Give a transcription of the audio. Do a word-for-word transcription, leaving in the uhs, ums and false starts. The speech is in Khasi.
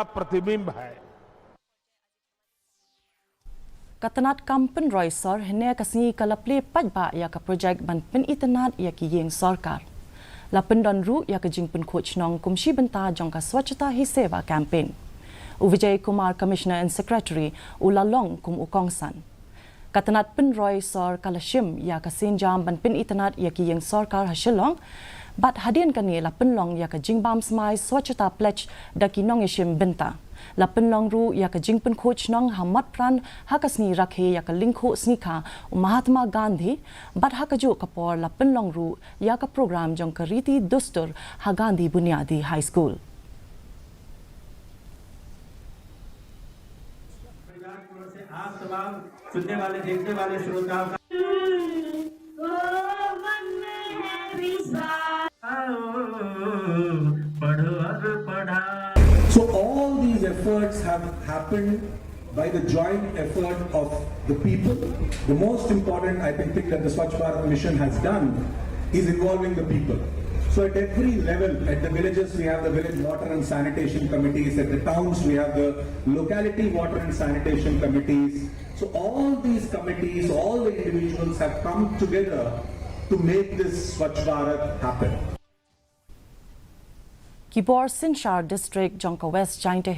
प्रतिबिंब है। Ka tnat kam pynroi sor hynne ka sngi ka la plie paidbah ïa ka projek ban pynitynnad ïa ki ïing sorkar. La pyndon ruh ïa ka jingpynkhuid shnong kum shi bynta jong ka Swachhata Hi Seva campaign. U Vijay Kumar, Commissioner and Secretary, u la long kum u kongsan. Ka tnat pynroi sor ka la shim ïa ka sienjam ban pynitynnad ïa ki ïing sorkar ha Shillong, bad hadien kane la pynlong ïa ka jingbam smai Swachhata Pledge da ki nongïashim bynta. La pynlong ruh ïa ka jingpynkhuid shnong ha Motphran ha ka sngi rakhe ïa ka lyngkhuh sngikha u Mahatma Gandhi, bad ha kajuh ka por la pynlong ruh ïa ka program jong ka Riti Dustur ha Gandhi Bunyadi High School. आप तमाम सुनने वाले, देखने वाले श्रोताओं का वो मन में है विश्वास। आओ, पढ़ो और पढ़ा So all these efforts have happened by the joint effort of the people. The most important, I think, thing that the Swachh Bharat Mission has done is involving the people. So at every level, at the villages, we have the village water and sanitation committees. At the towns, we have the locality water and sanitation committees. So all these committees, all the individuals have come together to make this Swachh Bharat happen. Ki bor synshar district jong ka West Jaintia